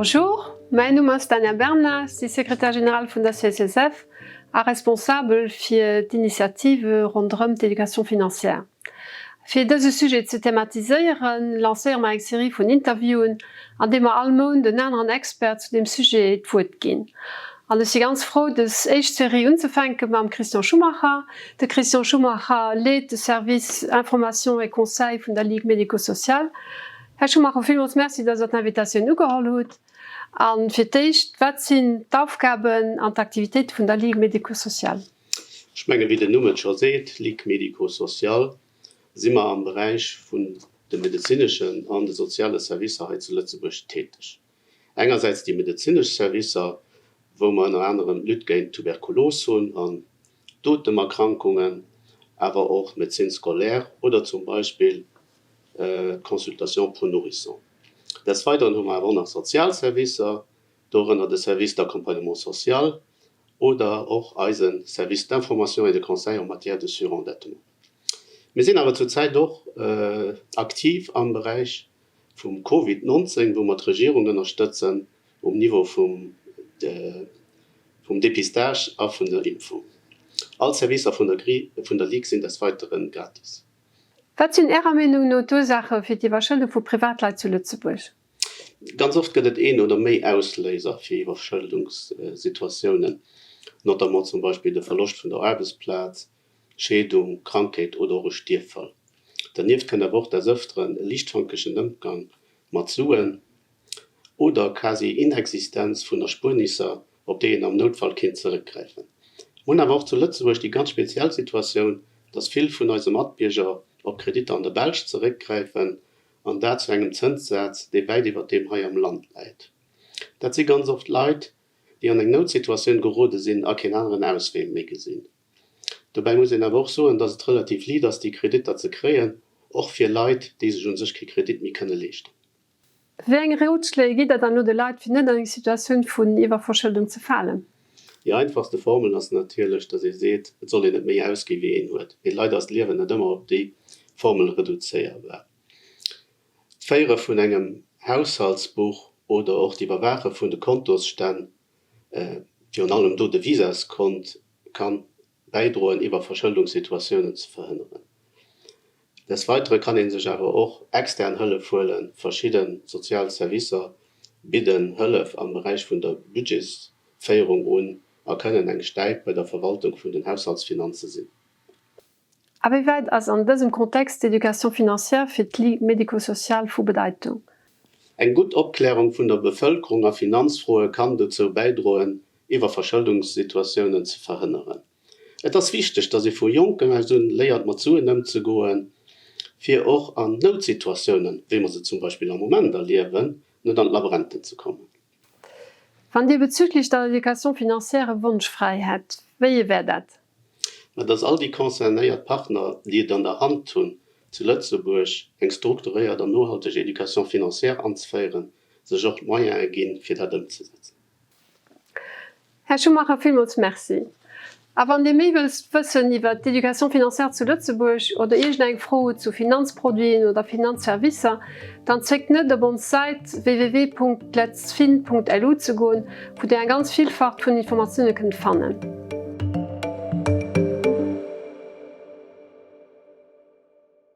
Bonjour, mäin Numm ass Tanja Bernard, si Secrétaire générale vun der CSSF a responsabel fir d'Initiative ronderëm d'Éducation financière. Fir dëse Sujet ze thematiséieren, lancéiere mer eng Serie vun Interviewen, an deem mer all Mount en aneren Expert zu deem Sujet d'Wuert ginn. An ech si ganz frou, dës éischt Serie unzefänke mam Christian Schumacher. De Christian Schumacher leet de Service Information et Conseil vun der Ligue médico-sociale. Här Schumacher, villmools Merci, dass Der d'Invitatioun ugeholl hutt. A fir d'éischt, Wat sinn d'Aufgaben an d'Aktivitéite vun der Ligue médico-sociale? Ech menge wéi den Numm et scho seet, Ligue médico-sociale, si mer am Beräich vun de medezineschen an de soziale Servicer hei zu Lëtzebuerg täteg. Engersäits déi medezinesch Servicer, wou mer ënner anerem d'Lutte géint d'Tuberkulos hunn an d'Otemerkrankungen, awer och d'Médecine scolaire oder zum Beispill d'Consultation pour nourrissons. Des Weideren hu mer awer och nach sozial Servicer, dorënner de Service d'accompagnement social oder och eise Service d'information et de conseil en matière de surendettement. Mir sinn awer zurzäit och aktiv am Beräich vum Covid 19, wou mer d'Regierung ënnerstëtzen um Niveau vum Dépistage a vun der Impfung. All Servicer vun der Ligue sinn des Weiteren gratis. Wat sinn Ärer Meenung no d'Ursaache fir d'Iwwerschëldung vu Privatleit zu Lëtzebuerg? Ganz oft gëtt et een oder méi Ausléiser fir Iwwerschëldungssituatiounen, notamment zum Beispill de Verloscht vun der Aarbechtsplaz, Scheedung, Krankheet oder och e Stierffall. Dernieft kënnt awer och des Ëfteren e liichtfankegen Ëmgang mat Suen oder quasi Inexistenz vun Erspuernisser, op déi een am Noutfall kéint zeréckgräifen. Mir hunn awer och zu Lëtzebuerg déi ganz speziell Situatioun, dass vill vun eise Matbierger op Kreditter an der Belsch zeréckgräifen an dat zu engem Zënssaz, dee wäit iwwert deem hei am Land läit. Dat si ganz oft Leit, déi an eng Noutsituatioun gerode sinn a keen aneren Auswee méi gesinn. Dobäi muss een awer och soen, dass et relativ liit ass, déi Kreditter ze kréien, och fir Leit, déi sech u sech kee Kredit méi kënne leeschten. Wéi eng Rotschléi gitt Der dann elo de Leit, fir net an eng Situatioun vun Iwwerverschëldung ze falen? Déi einfachste Formel ass natierlech, dass ee seet, et soll een net méi ausgi wéi een huet. Mee leider ass d'Liewen net ëmmer op déi Formel reduzéierbar. D'Féiere vun engem Haushaltsbuch oder och d'Iwwerwaache vun de Kontosstänn, virun allem do de Visas-Kont, ka bäidroen, Iwwerverschëldungssituatiounen ze verhënneren. Des Weitere kann ee sech awer och extern Hëllef huelen. Verschidde sozial Servicer bidden Hëllef am Beräich vun der Budgetsféierung un a kënnen eng Stäip bei der Verwaltung vun den Haushaltsfinanze sinn. A wéi wäit ass an dësem Kontext d'Éducation financière fir d'Ligue médico-sociale vu Bedeitung? Eng gutt Opklärung vun der Bevëlkerung a Finanzfroe kann dozou bäidroen, Iwwerverschëldungssituatiounen ze verhënneren. Et ass wichteg, dass ee vu jonkem aus un léiert mat Suen ëmzegoen, fir och an Noutsituatiounen, wéi mer se zum Beispill am Moment erliewen, net an d'Labrenten ze kommen. Wann Dir bezüglech der Éducation financière e Wonsch fräi hätt, wéi ee wär dat? Mä dass all déi concernéiert Partner, déi et an der Hand hunn, zu Lëtzebuerg eng strukturéiert an nohalteg Éducation financière anzeféieren, sech och d'Moyene ginn, fir dat ëmzesetzen. Här Schumacher, villmools Merci. A wann Dir méi wëllt wëssen iwwert d'Éducation financière zu Lëtzebuerg oder iergend eng Fro hutt zu Finanzproduiten oder Finanzservicer, dann zéckt net op ons Säit www.letzfin.lu ze goen, wou Dir eng ganz Villfalt vun Informatioune kënnt fannen.